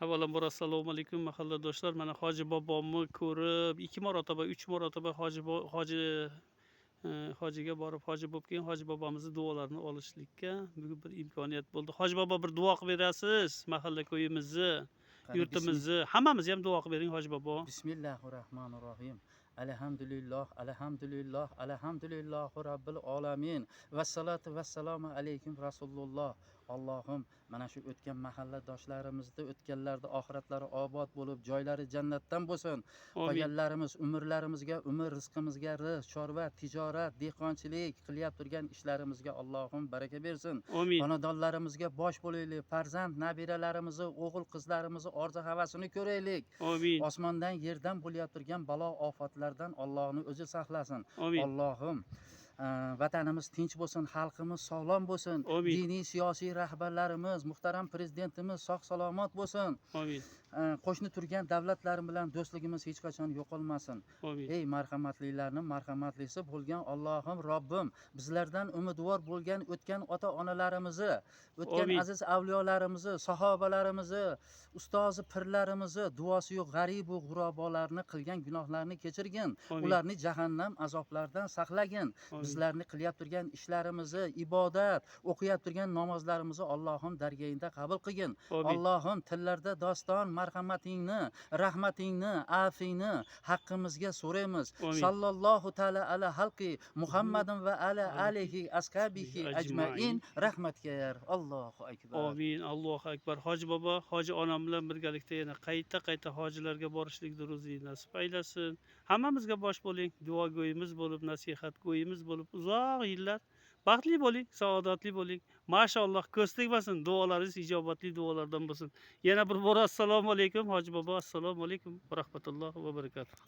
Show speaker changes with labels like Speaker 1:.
Speaker 1: Avvalambor assalomu alaykum, mahalladoshlar. Mana hoji bobomni ko'rib, 2 marotaba, 3 marotaba hoji hojiga borib, hoji bo'lib, keyin hoji bobomizni duolarini olishlikka bugun bir imkoniyat bo'ldi. Hoji bobo, bir duo qilib berasiz mahalla ko'yimizni, yurtimizni, hammamizni ham duo qilib bering, hoji bobo.
Speaker 2: Bismillahi rohmanir rohim. Alhamdulillah, alhamdulillah, alhamdulillohi robbil olamin. Vassalotu vassalomu alaykum rasululloh. Allohim, mana shu o'tgan mahalladoshlarimizni o'tganlarda oxiratlari obod bo'lib, joylari jannatdan bo'lsin.
Speaker 1: Amin.
Speaker 2: Qolganlarimiz umrlarimizga umr, rizqimizga rizq, chorva, tijorat, dehqonchilik qilyap turgan ishlarimizga Allohim baraka bersin.
Speaker 1: Amin.
Speaker 2: Xonadonlarimizga bosh bo'laylik, farzand, nabiralarimizni, o'g'il qizlarimizni orzu havasini ko'raylik.
Speaker 1: Amin.
Speaker 2: Osmondan, yerdan bo'layotgan turgan balo ofatlardan Allohni o'zi saqlasin.
Speaker 1: Amin.
Speaker 2: Allohim, vatanimiz tinch bo'lsin, xalqimiz sog'lom bo'lsin.
Speaker 1: Amin.
Speaker 2: Diniy, siyosiy rahbarlarimiz, muhtaram prezidentimiz sog' salomat bo'lsin.
Speaker 1: Amin.
Speaker 2: Qo'shni turgan davlatlar bilan do'stligimiz hech qachon yo'qolmasin.
Speaker 1: Amin.
Speaker 2: Ey marhamatlilarning marhamatlisi bo'lgan Allohim, Robbim, bizlardan umidvor bo'lgan o'tgan ota onalarimizni, o'tgan
Speaker 1: Amin.
Speaker 2: aziz avliyolarimizni, sahobalarimizni, ustozi pirlarimizni, duosi yo'q g'aribu g'urobolarni qilgan gunohlarini kechirgin.
Speaker 1: Amin.
Speaker 2: Ularni jahannam azoblaridan saqlagin.
Speaker 1: Amin.
Speaker 2: Bizlarni qilyap turgan ishlarimizni, ibodat, o'qiyap turgan namozlarimizni Allohim dargohingda qabul qilgin.
Speaker 1: Amin.
Speaker 2: Allohim, tillarda doston marhamatingni, rahmatingni, afingni haqqimizga so'raymiz.
Speaker 1: Amin.
Speaker 2: Sallallohu taala ala halqi Muhammadin va ala
Speaker 1: Alihi
Speaker 2: alihi ashabihi
Speaker 1: ajmain.
Speaker 2: ajmain. Rahmatga yar. Allohu akbar.
Speaker 1: Amin. Allohu akbar. Hoji bobo, hoji onam bilan birgalikda yana qayta qayta hojilarga borishlikni ro'zi nasib aylasin. Hammamizga bosh bo'ling, duogo'yimiz bo'lib, nasihatgo'yimiz bo'lib uzoq yillar baxtli bo'ling, saodatli bo'ling. Mashalloh, ko'z tegmasin, duolaringiz ijobatli duolardan bo'lsin. Yana bir bor assalomu alaykum, hoji bobo, assalomu alaykum va rahmatullohi va barakatuh.